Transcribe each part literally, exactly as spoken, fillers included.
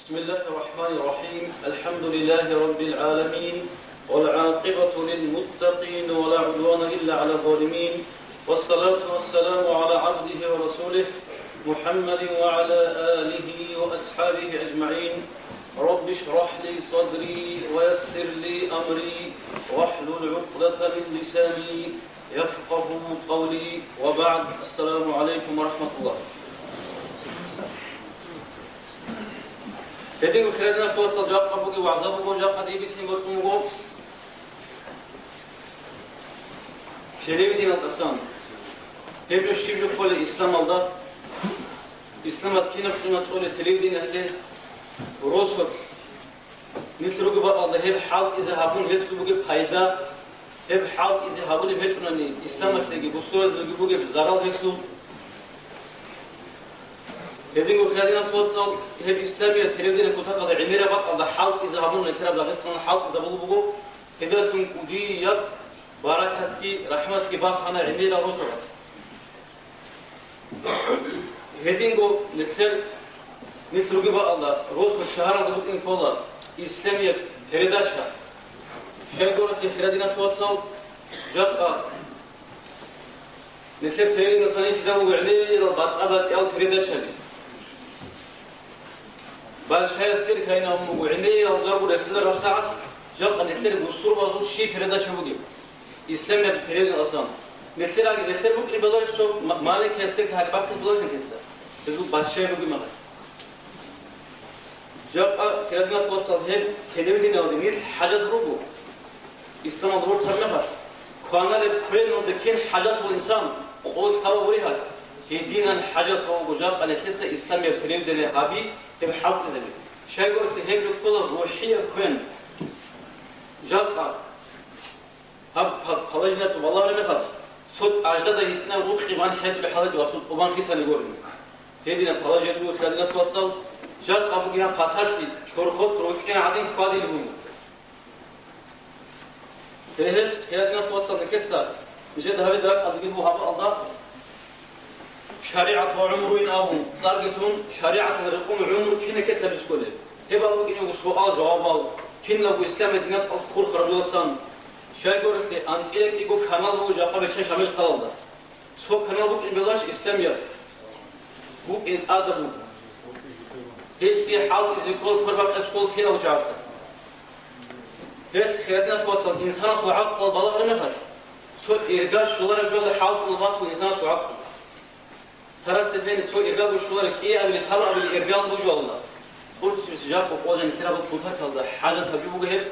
بسم الله الرحمن الرحيم. الحمد لله رب العالمين، والعاقبة للمتقين، ولا عدوان إلا على الظالمين، والصلاة والسلام على عبده ورسوله محمد وعلى آله وأصحابه أجمعين. رب اشرح لي صدري ويسر لي أمري واحلل عقدة من لساني يفقهوا قولي وبعد. السلام عليكم ورحمة الله. Гьедин, хириял диналъул вацал, жакъа бугеб вагӀза буго, жакъа дие бицин бокьун буго телевидениялдасан. Гьеб жо щиб жо кколеб исламалда? Исламалда кинаб къимат кьолеб телевидениялъе? Росулъ нилъ ругеб бакӀалда гьеб хӀалтӀизе гьабун, гьелъул бугеб пайда, гьеб хӀалтӀизе гьабулеб гьечӀунани, исламалъеги бусурбабазулги бугеб зарал гьелъул. Гьединго, хириял диналъул вацал, гьеб исламияб телевидение кутакалда гӀемераб бакӀалда хӀалтӀизе гьабун, нилъераб Дагъистаналда хӀалтӀизабулеб буго, гьелдалъун кӀудияб баракатги рахӀматги бахана гӀемерал росулъ. Гьединго нилъер, нилъ ругеб бакӀалда, росулъ шагьаралда букӀин ккола исламияб передача. Щайгурелъул, хириял диналъул вацал, жакъа нилъер телевидениялдасан рихьизабун гӀемерал батӀа-батӀиял передачаби. Большая стирка гьаниб буго, гӀемерал жо буго рехсолеб гьабсагӀат, жакъа нилъер бусурбабазул щиб передача бугеб? Исламияб телевидениялдасан. Нилъер аги, нилъер букӀин бегьуларищ цо ма-, маленькая стирка гьари бахъизе бегьуларищ нилъеца? Гьезул баччаяб бугеб магӀна. Жакъа, хириял диналъул вацал, гьеб телевидениялде нилъ хӀажат руго. Исламалда рорцаб мехалъ, кваналеб квеналда кин хӀажат буго инсан, къо лъабаб буго гьелъ, гьединан хӀажат буго жакъа нилъеца исламияб телевидение гьаби, гьеб хӀалтӀизаби. Щайгурелъул, гьеб жо ккола рухӀияб квен. Жакъа гьаб па-, положениялъул балагьараб мехалъ, цо тӀаждада гьитӀинаб рукъи бан хӀетӀулеб хӀалакьи ва цо тӀубан хисани гурони. Гьединаб положение буго, хириял диналъул вацал, жакъа бугеб гьаб пасалъи чорхолъ рокьина гӀадин хьвадулеб буго. Гьелъ, хириял диналъул вацал, нилъеца нижеда гьабизе ракӀалда буго гьаб алда, шаригӀат ва гӀумруйин абун, цӀарги лъун, шаригӀаталда рекъон гӀумру кинаб нилъеца бицунеб? Гьебал букӀине буго суал-жавабал, кинабго исламияб диналъул хурхараб жоялдасан. Щайгурелъул, анцӀила кӀиго канал буго жакъа бечӀчӀан Шамил хъалалда. Цо канал букӀин бегьуларищ исламияб? БукӀин тӀадаб буго. Гьелъие хӀалтӀизе ккола, квербакъизе ккола кинабго чагӀаца. Гьелъ, хириял диналъул вацал, инсанасул гӀакълу балагьараб мехалъ, цо ирга щолареб жоялда хӀалтӀулеб батула инсанасул гӀакълу. Тарасде бен цо иргаго щолареб, кӀиабилеб, лъабабилеб иргаялда божула. Къурцибица жакъа къо жаниб лъабаб кутакалда хӀажат гьаб жо буго гьеб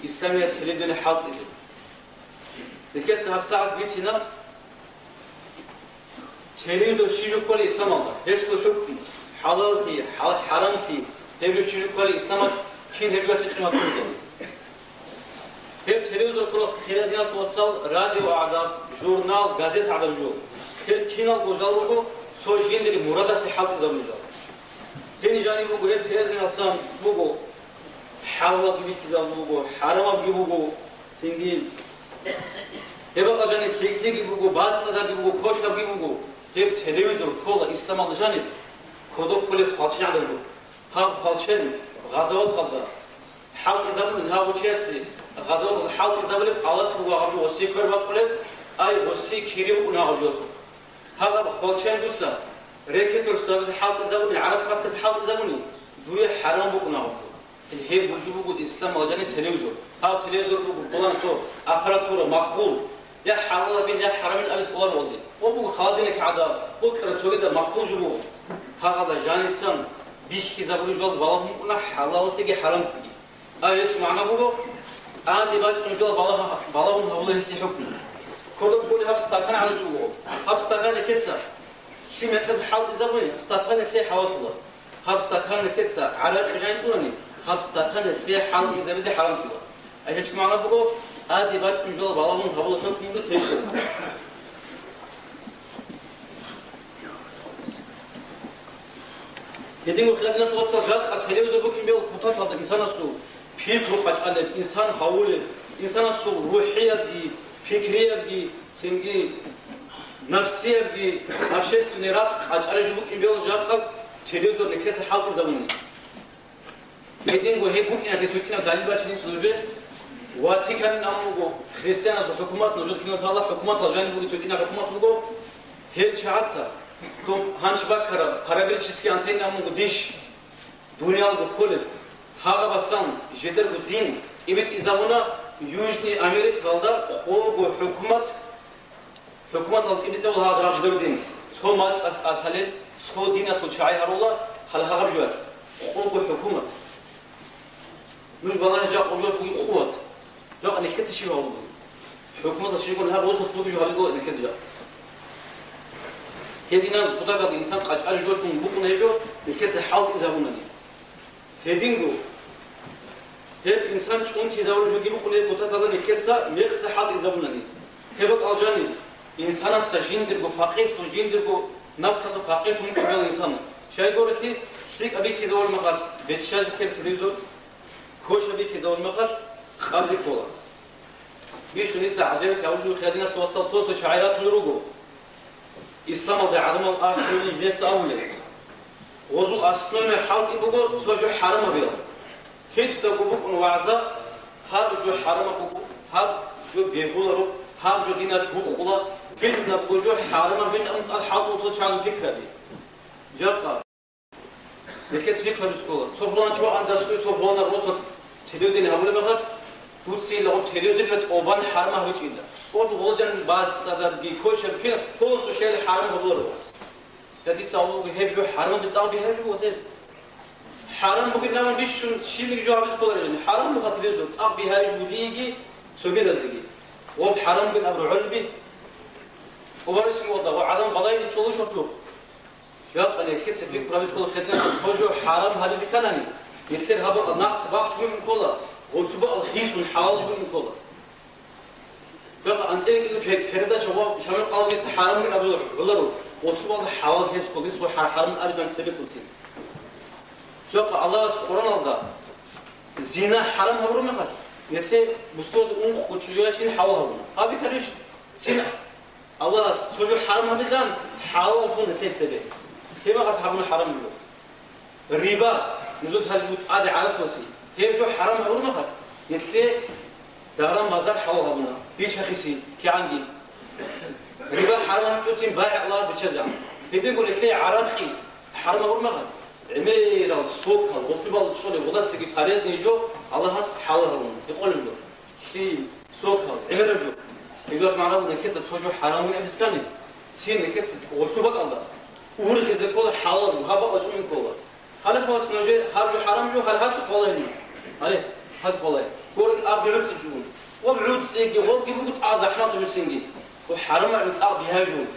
исламияб телевидение хӀалтӀизе. Нилъеца гьабсагӀат бицина, телевизор щиб жо кколеб исламалда, гьелъул хӀукму, хӀалаллъи, хӀа-, хӀарамлъи, гьеб жо щиб жо кколеб исламалъ, кин гьеб жоялъе къимат кколеб. Гьеб телевизор ккола, хириял диналъул вацал, радио гӀадаб, журнал, газет гӀадаб жо. Гьел киналго жал руго цо жиндир мурадалъе хӀалтӀизабулел жал. Гьениб жаниб буго гьеб телевизоралдасан буго, хӀалалабги бихьизабулеб буго, хӀарамабги буго, цинги гьеб бакӀалда жаниб лъикӀлъиги буго, бацӀцӀадабги буго, кошабги буго. Гьеб телевизор ккола исламалда жаниб кодоб кколеб хвалчен гӀадаб жо. Гьаб хвалчен гъазаваталда хӀалтӀизабулин, гьав гъов чиясе гъазаваталда хӀалтӀизабулеб алатир буго гьав жо, гъосие квер бакъулеб, ай, гъосие кири букӀун гьав жоялъул. Гьаб хвалчен дуца рекеталъ щвабизе хӀалтӀизабуни, гӀарац бахъизе хӀалтӀизабуни, дуе хӀарам букӀун гьав жо. Гьеб бужи буго исламалда жаниб телевизор. Гьаб телевизор буго, боланго, аппаратура, маххул, я хӀалалабин, я хӀарамин абизе кӀоларо гьелде. Ва буго холодильник гӀадаб, букӀараб цогидаб маххул жо буго. Гьагъалда жанисан бихьизабулеб жо балагьун букӀуна хӀалаллъиги хӀарамлъиги. Ай, гьелъул магӀна буго, тӀаде бачӀунеб жо балагь-, балагьун гьабула гьелъие хӀукму. Кодоб кколеб гьаб стакан гӀадаб жо буго. Гьаб стакан рекеца лъим гьекъезе хӀалтӀизабуни, стакан гьелъие хӀалаллъула. Гьаб стакан нилъеца гӀаракъи жаниб кьурани, гьаб стакан нилъее хӀалтӀизабизе хӀарамлъула. Ай, гьелъул магӀна буго, тӀаде бачӀунеб жо балагьун гьабула хӀукму буго телевизор. Гьединго, хириял диналъул вацал, жакъа телевизор букӀин бегьула кутакалда инсанасул пикру къачӀалеб, инсан гьавулеб, инсанасул рухӀиябги, пикриябги, цинги нафсиябги, общественный рахъ къачӀараб жо букӀин бегьула жакъа телевизор нилъеца хӀалтӀизабуни. Гьединго гьеб букӀиналъе цо кӀинаб далил бачине нужее. Ватиканин абун буго христианазул хӀукумат, нужер киналъ гьала хӀукуматал жаниб буго, цо кӀинаб хӀукумат буго. Гьел чагӀаца, доб гьанж баккараб параболический антенна абун буго диш, дуниялго кколеб, гьагъабасан жидерго дин тӀибитӀизабуна Южный Америкалда къого хӀукумат. ХӀукуматалда тӀибитӀизабула гьагъаб жидерго дин. Цо мацӀалъ тӀаталел, цо диналъул чагӀи гьарула гьал гьагъаб жоялъ. Къого хӀукумат. Нуж балагье, жакъа жо бугеб къуват. Жакъа нилъеца щиб гьабулеб бугеб? ХӀукуматалъ щиб гьабулеб, гьаб росулъ бугеб жо гьабулеб нилъеца жакъа. Гьединан кутакалда инсан къачӀараб жо букӀун гьечӀо, нилъеца хӀалтӀизабунани. Гьединго, гьеб инсан чӀунтизавулеб жоги букӀун гьеб кутакалда нилъеца мекъса хӀалтӀизабунани. Гьеб бакӀал жаниб, инсанасда жиндирго факъирлъун, жиндирго напсалда факъирлъун вукӀинчӀо инсан. Щай гурелъул, лъикӀаб бихьизавулеб мехалъ, беччазе ккела телевизор, кошаб бихьизавулеб мехалъ, къазе ккола. Бищун дица гӀажаиблъи гьабулеб буго, хириял диналъул вацал, цо-цо чагӀи ратулел руго. Исламалда гӀадамал ахирин жинеца абулеб. Гъозул основной хӀалтӀи буго цо жо хӀарамабиялъ. Кидаго букӀун вагӀза, гьаб жо хӀарамаб буго, гьаб жо бегьуларо, гьаб жо диналъ гьукъула, кидаго жо хӀарамабин амтӀал хӀалтӀулъул чагӀазул пикраби. Жакъа. Нилъеца пикраби ккола. Цо пуланав чи ваан дасуе, цо пуланаб росулъ телевидение гьабулеб мехалъ, дуцайила гъоб телевизоралда тӀубан хӀарам гьабичӀила. Цо гъожан бацӀцӀадабги, кошаб кина, полностью щайила хӀарам гьабуларо. Я дица абулеб буго, гьеб жо хӀарамаб цӀакъ бигьараб жо буго гьеб. ХӀарам бугеб абун бищун щибниги жо гьабизе кколареб. ХӀарам буго телевизор, тӀакъ бигьараб жо бугеги, цогидазеги. Гъоб хӀарам бугин абураб гӀолби. Товарищ, гъоб гӀадан балайин чӀоло шортлъухъ. Жакъа нилъеца пикру гьабизе ккола, хириял диналъул вацал, цо жо хӀарам гьабизе кканани, нилъер гьаб нахъ бахчун ккола, гъолъубал хисун хӀалалчӀун ккола. Жакъа анцӀила кӀиго пер-, передача ва шамил къалгица хӀарамгин абулеб гӀоларо, гъолъубал хӀалал хӀез ккола, гьес ва хӀа-, хӀарамин абизан цебе кколтин. Жакъа Аллагьас Къуръаналда зина хӀарам гьабураб мехалъ, нилъее бусурбабазда ункъго чӀужуячин хӀалал гьабуна. Гьабикарищ? Цин Аллагьас цо жо хӀарам гьабизан, хӀалаллъун гьелъие цебе. Гьеб мехалъ гьабуна хӀарам жо. Риба, нужер гьале жо тӀаде гӀарацлъи. Гьеб жо хӀарам гьабураб мехалъ, гьелъие даран-базар хӀалал гьабуна, бичахъеси, кигӀанги. Риба хӀарам гьабичӀоцин байгӀ Аллагьас биччазегӀан. Гьединго гьелъие гӀаракъи хӀарам гьабураб мехалъ, гӀемерал сокал, гъолъубал чӀолеб гъоласаги полезный жо Аллагьас хӀалал гьабуна, гьекъолеб жо. Лъим, сокал, гӀемераб жо. Гьеб жо магӀна буго, нилъеца цо жо хӀарамгун абизе ккани, цин нилъеца гъолъуб бакӀалда ургъизе ккола хӀалал жо, гьаб бакӀалда чӀун ккола. Гьале хвалц нужее гьаб жо хӀарам жо, гьале гьалъухъ валайин. Гьале, гьалъухъ валай. Гурин аб гӀуцӀи жугьун. Ва гӀуцӀиги, гъобги буго тӀад захӀмат жуцинги. Ва хӀарамал цӀакъ бигьа жугьун.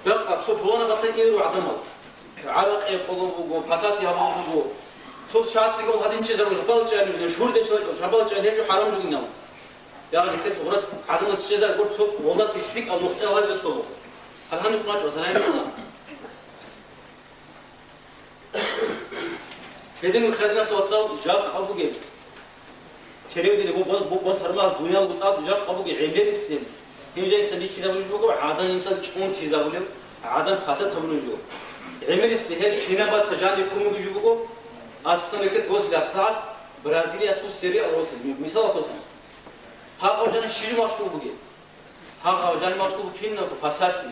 Жакъа цо пуланаб батани иру гӀадамал. ГӀаракъи къулун буго, пасалъи гьабун буго. Цо шацигал гьадин чӀезарун, жабал чӀайин нуж, шурде чӀезарун, жабал чӀайин, гьеб жо хӀарам жугинав. Ягъни гьес гъурат гӀадамал чӀезаргур цо гъолдаса лъикӀал нухтӀал гьазес кколо. Гьал гьаниб хъвачӀо, санай ккола. Гьедин хириял диналъул вацал, жакъа бугеб. Телевидение бу-, бу-, бу-, бу-, сармал дуниял бутӀа жакъа бугеб гӀемерисеб. Гьеб жайса бихьизабулеб буго, гӀадан инсан чӀунтизабулев, гӀадан пасат гьабулев жо. ГӀемерисе гьел кинабаца жаниб ккун бугеб жо буго, асса мекъес восилаб сагӀат Бразилиялъул сериал восилаб, мисалалъе. Гьаб гъав жаниб щиб жо малъулеб бугеб? Гьаб гъав жаниб малъулеб кинабго пасалъи.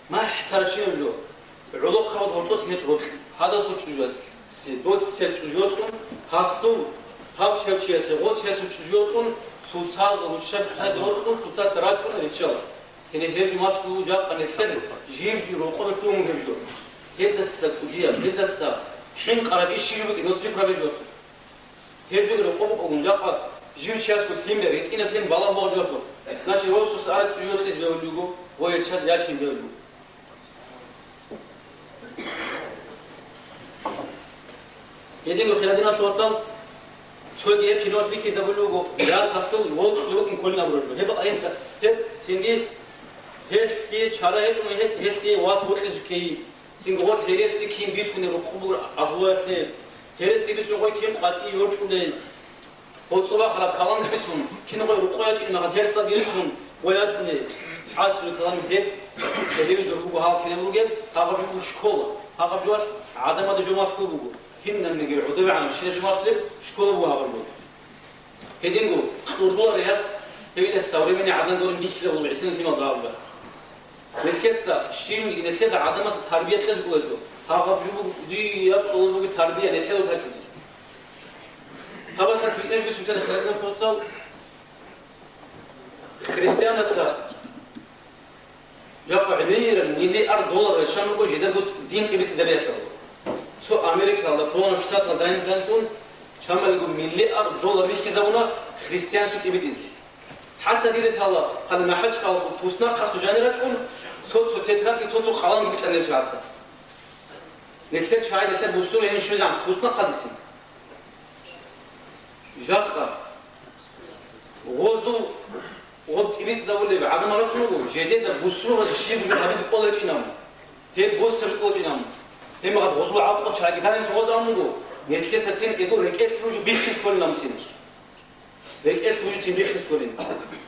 МахӀ царабщинаб жо. ГӀолохъабазда гъоркьоса гьечӀо рокьи. Гьадасул чӀужуясе доцциял чӀужу йокьун, гьалъул гьав чияв чиясе гъоциясул чӀужу йокьун, цоцазда руччаб цоцазе рокьун, цоцаца рачӀуна риччала. Гьеле гьеб жо малъулеб жакъа нилъер жиб-жиб рокъоб лъугьун гьеб жо. Гьелдаса кӀудияб, гьелдаса хӀинкъараб иш щиб жо букӀин, нилъ пикру гьабе жо. Гьеб жо рокъоб букӀун жакъа жив чиясго лъимер, гьитӀинаб лъим балагьун бугеб жо. Значит, росулъа араб чӀужу йокьизе бегьулеб буго ва гьел чиясда ячине бегьулеб буго. Гьединго хириял диналъул вацал, цоги гьеб киноялъ бихьизабулеб буго, яс гьалъул вокьулев вукӀин кколин абураб жо. Гьеб, гьеб, гьеб цинги гьелъги чара гьечӀо, гьелъ, гьелъги вас вокьизе ккей. Цинги гъолъ гьереси кин бицунеб рукъ буго агьлуялъе. Гьереси бицун гъой кин къватӀи йорчӀулей. Гъоцо бахъараб калам бицун, кин гъой рукъ ячӀине, магъад гьересалги рицун гъой ячӀуней. ХӀасил калам гьеб, телевизор буго гьал кинаб бугеб, гьаб жо буго школа, гьаб жоялъ гӀадамазда жо малъулеб буго. Кинабниги гӀодобегӀан щинаб жо малъулеб школа буго гьаб жо. Гьединго кьурдулареб яс, гьеб ил современный гӀадан гурин бихьизабулеб гӀисинаб лъималда абула. Нилъеца щибниги, нилъеда гӀадамазда тарбия кьезе кӀолеб жо. Гьаб жо буго, кӀудияб кьолеб буго тарбия нилъеда гьечӀого. Гьаб бакӀалда цо кӀияб бицун ккараб хириял диналъул вацал, христианца жакъа гӀемерал миллиард доллар рещтӀун руго жидерго дин тӀибитӀизабиялъул. Цо Америкалда, Полон штаталда дайин-дайинккун чамалго миллиард доллар бихьизабуна христианство тӀибитӀизе. ХӀатта дида лъала, гьале МахӀачкъалалъул туснахъасда жанир рачӀун, цо-цо тетрадги, цо-цо къаламги бикьана гьел чагӀаца. Нилъер чагӀи, нилъер бусурбаби гьениб щвезегӀан туснахъазецин. Жакъа гъозул гъоб тӀибитӀизабулеб гӀадамал рачӀун руго, жидеда бусурбабазе щиб жо гьабизе кӀоларичӀин абун. Гьеб босизе кӀоларичӀин абун. Гьеб мехалъ гъозул гӀакълу чагӀиги данилъун гъоз абун буго, нилъецацин гьезул рекӀелъ руго биххизе кколин абун цин. РекӀелъ руго цин биххизе кколин.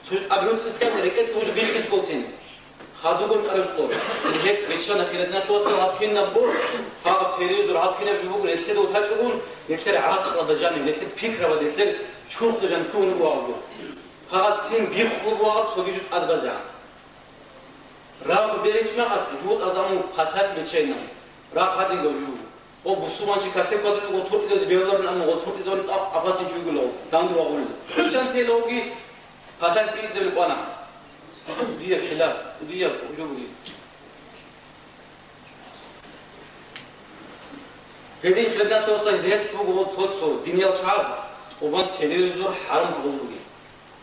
Цо тӀад гӀуцӀискан рекӀелъ руго биххизе кколцин. Хадубгун тӀаде кьо. Нилъеца биччана, хириял диналъул вацал, гьаб кинабго, гьаб телевизор, гьаб кинаб жо буго, нилъеда ватачӀогун, нилъер гӀакълалда жаниб, нилъер пикрабалда, нилъер чурхдалда жаниб лъугьун буго гьаб жо. Гьаб цин биххулеб буго гьаб цоги жо тӀад базегӀан. Рагъ беричӀ мехалъ жугьутӀаз абун пасалъи биччайилан. Рагъ гьадинго жугьу. О, бусурманчи картек квадулев гъотӀоркьизавазе бегьуларин, амма гъотӀоркьизавани тӀакъ къапасин чугулав, дандурвагъулел. Хъучан тела вуги, пасалъи тӀибитӀизабилеб кӀвана. Кудияб хӀила, кудияб жо бугеб. Гьедин хириял диналъул вацал, гьелъ буго цо-цо диниял чагӀаз тӀубан телевизор хӀарам гьабулеб бугеб.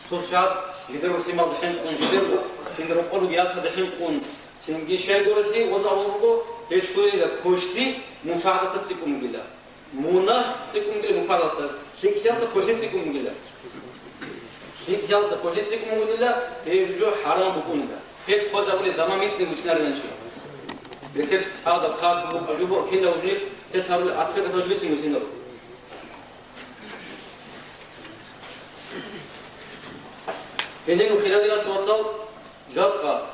Цо чагӀаз жидерго лъималда хӀинкъун, жидерго цинги рокъор ругел ясалда хӀинкъун, цинги щайгурелъул гъоз абулеб буго, гьелъ лъугьинила квешлъи мунфагӀаталдаса цӀикӀкӀун бугила. Мунагь цӀикӀкӀун бугила мунфагӀаталдаса, лъикӀлъиялдаса квешлъи цӀикӀкӀун бугила. ЛъикӀлъиялдаса квешлъи цӀикӀкӀун бугила, гьеб жо хӀарам букӀунила. Гьелъ хъвазабулеб заман бицин бусинарилан чи. Гьелъ тӀадаб как буго, жубу кинаб жо, гьелъ гьарулел атӀлеб гьеб жо бицин бусинару. Гьединго хириял диналъул вацал, жакъа,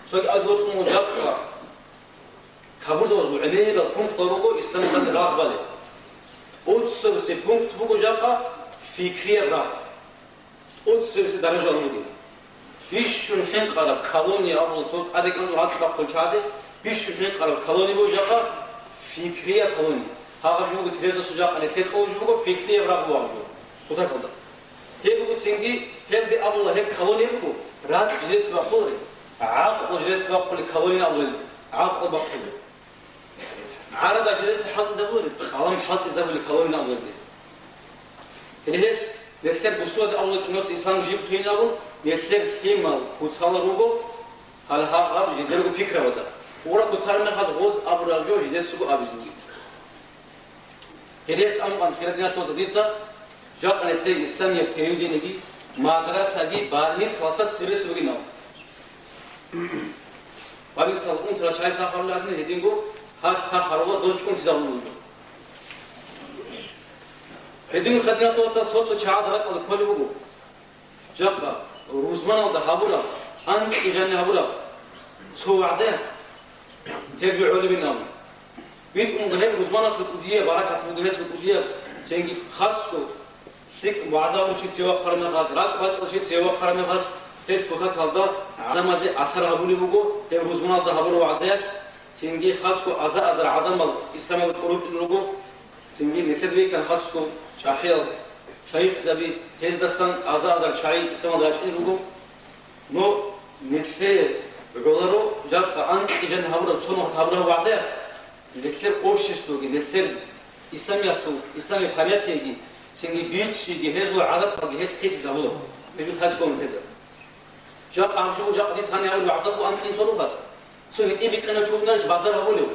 цоги аз вокьун жакъа, капурзабазул гӀемерал пунктал руго исламалда рагъ балеб. ТӀоцебесеб пункт буго жакъа фикрияб рагъ. ТӀоцебесеб даража ругин. Бищун хӀинкъараб колония абула цо тӀадекӀан гьакъ бахъун чагӀазе, бищун хӀинкъараб колония буго жакъа фикрия колония. Гьаб жо буго телевизоралъул жакъа нилъер кьолеб жо буго фикрияб рагъ буго гьаб жо. Кутакалда. Гьеб буго цинги, гьелде абула гьеб колония буго, ракь жидеца бахъулареб, гӀакълу жидеца бахъулеб колония абулеб, гӀакълу бахъулеб. ГӀарадаби жидеца хӀалтӀизабулареб, кӀалам хӀалтӀизабулеб колония абулеб. Гьеле гьелъ, нилъер бусурбаби абулеб чӀунас ислам жиб туйин абун, нилъер лъимал куцалда руго, гьале гьаб жидерго пикрабазда. Гъура куцараб мехалъ гъоз абураб жо жидецаго абизе бугеб. Гьелъ амукъан, хириял диналъул вацал, дица жакъа нилъее исламияб телевидениеги, мадрасаги больницалдаса цебесеб бугин абун. Больницалда унтарал чагӀи сахарулел гӀадин, гьединго гьалъ сахарула доз чӀунтизабулеб жо. Гьединго, хириял диналъул вацал, цо-цо чагӀазда ракӀалда кколеб буго. Жакъа рузманалда гьабураб, анкьи жаниб гьабураб цо вагӀзаялъ гьеб жо гӀолебин абун. БитӀун гьеб рузманалъул кӀудияб баракат буго, гьелъул кӀудияб цинги хасго лъикӀ вагӀза гьабурав чи цеве вахъараб мехалъ, ракӀ бачӀарав чи цеве вахъараб мехалъ, гьелъ кутакалда гӀадамазе асар гьабулеб буго гьеб рузманалда гьабураб вагӀзаялъ, цинги хасго аза-азар гӀадамал исламалде тӀурутӀун руго. Цинги нилъер бекан хасго чӀахӀиял шайихзаби, гьездасан аза-азар чагӀи исламалде рачӀунел руго. Но нилъее гӀоларо жакъа анкьи жаниб гьабураб, цо нухалъ гьабураб вагӀзаялъ, нилъер обществоги, нилъер исламиялъул, исламияб понятиеги, цинги бичӀчӀиги, гьезул гӀадаталги гьелъ хисизабула. Гьеб жо лъазе ккола нилъеда. Жакъа гьаб жо, жакъа дица гьаниб гьабураб вагӀза буго анкьин цо нухалъ. Цо гьитӀинаб бикьинав чи вугониги базар гьабулев.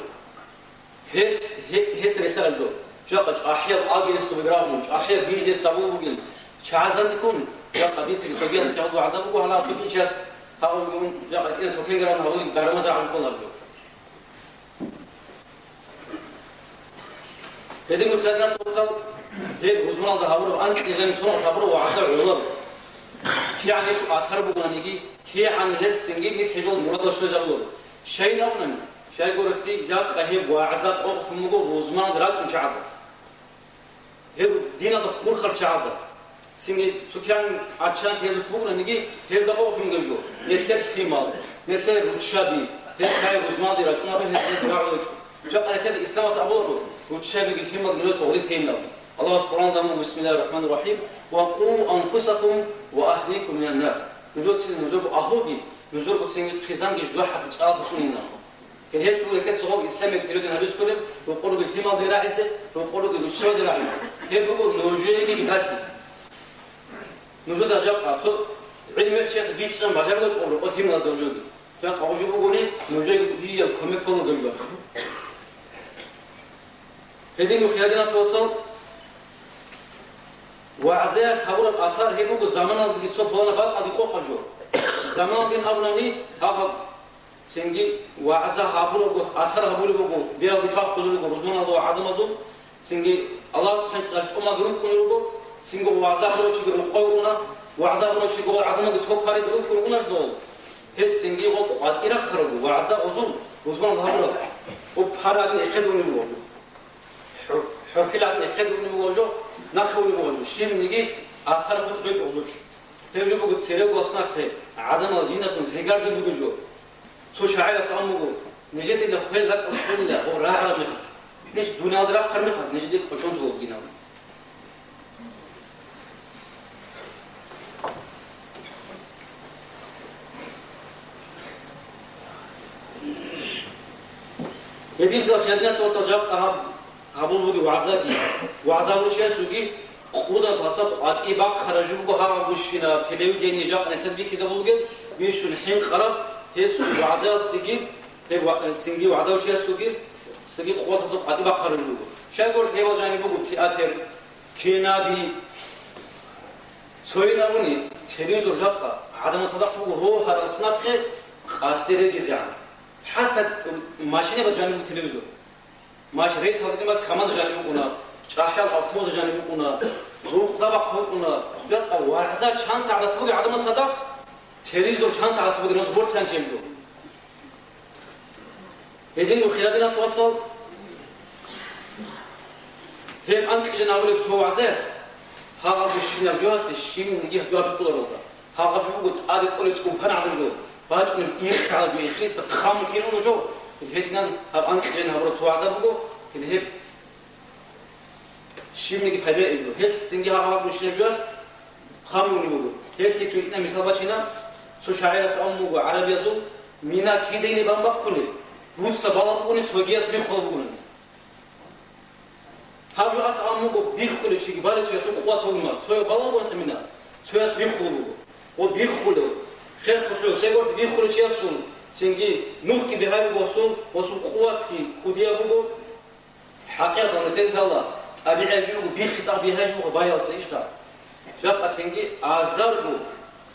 Гьес, гье-, гьес релълъараб жо. Жакъа чӀахӀиял агентство бугеб рагъун, чӀахӀиял бизнес гьабулеб бугин, чагӀазда ккун, жакъа дицаги цогиясги гьабулеб вагӀза буго, гьале тӀубитӀинчияс гьабулеб бугин, жакъа кӀира токенгер гьавулеб дарамазда гӀажуз кколареб жо. Гьедин, хириял диналъул вацал, гьеб рузманалда гьабураб анкьи жаниб цо нухалъ гьабураб вагӀза гӀоларо. КигӀан гьелъул асар бугониги, кигӀан гьелъ цинги нилъ гьезул мурадалда щвезаруларо. Щайин абунани, Щайгурелъул жакъа гьеб вагӀза къокълъун буго рузманалда рачӀун чагӀазда. Гьеб диналда хурхарал чагӀазда. Цинги цо кигӀан гӀаччанлъи гьезулъ бугонаниги, гьезда къокълъун бугеб жо. Нилъер лъимал, нилъер руччаби, гьеб лъай рузманалде рачӀунарел гьезда рагӀулел чӀо. Жакъа нилъеда исламалъ абуларо, руччабиги лъималги нужеца гъоре тейилан. Аллагьас Къуръанда абуна, бисмиллагьир рахӀманир рахӀим, «Ва къу анфусакум ва агьликум минан нар». Нужецин, нужерго агьлуги, нужерго цинги хъизанги жужахӀалъул чӀалалъа сунейилан. Гьелъул рекӀелъ цо гъоб исламияб периодалда гьабизе кколеб, рокъоруги лъималде рагӀизе, рокъоруги руччабизе рагӀизе. Гьеб буго нужееги бигьалъи. Нужеда жакъа цо гӀилму чияс бичӀчӀан бажарулеб къо рокъо лъималазда нужеги. Жакъа гъужу бугони, нужеги дие кумек ккола гьеб жо. Гьедин, хириял диналъул вацал, вагӀзаялъ гьабураб асар гьеб буго заманалдаги цо пуланаб бакӀалде къокъаб жо. Заманалдин абунани, гьаб Цинги вагӀза гьабурабго, асар гьабулеб буго, бералги чвахулел руго рузманалда ва гӀадамазул, цинги Аллагьасул хӀинкъиялъ тӀомалги рукӀунел руго, цинги вагӀза гьабурав чиги рукъове уна, вагӀза гьабурав чиги гъол гӀадамалги цо кварида рухьун ругоналъул, гьез цинги гъо къватӀи рахъарабго, вагӀза гъозул, рузманалда гьабураб, гъо пара гӀадин эхеде унеб буго. ХӀу-, хӀухьил гӀадин эхеде унеб буго жо, нахъе унеб буго жо, щибниги асар бутӀрекӀ гъозулъ. Гьев жо буго церего аснахъе гӀадамал жиндаsun зигарги буго жо. Цо шагӀирас абун буго, нижеда хвел ракӀалде щвелила гъо рагӀараб мехалъ, ниж дуниялда рахъараб мехалъ, нижеда кӀочон бугин абун. Гьединлъидал хириял диналъул вацал жакъа гьаб-, гьабулеб буго вагӀзаги. ВагӀза гьабулев чиясулги къудалъаса къватӀи бахъараб жо буго гьаб гьабурщинаб телевидение жакъа нилъеда бихьизабулеб, бищун хӀинкъараб, гьесул вагӀзаялъеги, гьеб ва-, цинги вагӀза гьабулев чиясулги, цинги къудалъаса къватӀи бахъараб жо буго. Щайгурелъул гьебал жаниб буго театр, киноби. Цойин абуни, телевизор жакъа гӀадамал цадахъ буго рогьарал аснахъе къаси регизегӀан. ХӀатта машинабаз жаниб буго телевизор. Маш-, рейс гьабулеб мехалъ КамАЗ жаниб букӀуна, чӀахӀиял автобус жаниб букӀуна, рукъзабахъ букӀуна. Жакъа вагӀза чан сагӀат бугеб гӀадамал цадахъ, телевизор чан сагӀат бугеб, гьанже борцанчи гьеб жо. Гьедин, хириял диналъул вацал, гьеб анкьилан абулеб цо вагӀза, гьаб гьабурщинаб жоялъе щибниги жаваб кьоларелда. Гьаб гьаб жо буго тӀаде кӀолеб тӀупан гьабулеб жо, бачӀунеб ирх гьабулеб жо, ирхица хъаму кин уна жо. Гьединан гьаб анкьилан гьабураб цо вагӀза буго, гьеб щибниги пайда гьечӀеб жо. Гьелъ цинги гьаб гьабурщинаб жоялъ хъаму унеб буго. Гьелъие цо гьитӀинаб мисал бачина, цо шагӀирас абун буго гӀарабиязул, мина кидайилан бан бахъулеб, буца балеб бугони, цогияс биххулеб бугони. Гьаб жо ас абун буго, биххулев чиги балев чиясул къуват гьабуна, цояв балеб бугони мина, цояс биххулеб буго. Ва биххулев, хехго лъугьев, щайгурелъул биххулев чиясул, цинги нухги бигьа буго, гъосул, гъосул къуватги кӀудияб буго. ХӀакъикъаталда нилъеда лъала, тӀабигӀияб жо буго, биххи цӀакъ бигьа жо буго баялъ ишда. Жакъа цинги азарго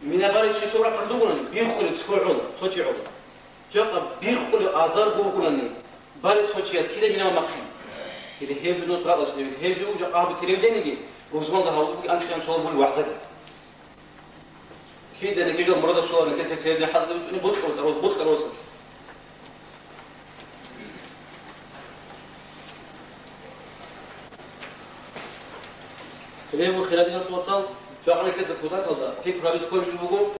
мина балев чи цо рахъалъ вугони, биххулев цо гӀола, цо чи гӀола. Жакъа биххулев азарго вугони, балев цо чияс кида мина бан бахъин. Гьеле гьеб жо нуц ракӀалде щвезе, гьеб жо жакъа гьаб телевидениеги, рузманалда гьабулеб буго анцӀила цо гьабулеб вагӀзаги. Киданиги жал мурада щоларин, кесек телевидение хӀалтӀизабичӀони бутӀруза, рос-, бутӀа росулъ. Гьеле, хириял диналъул вацал, жакъа нилъеца кутакалда пикру гьабизе кколеб жо буго,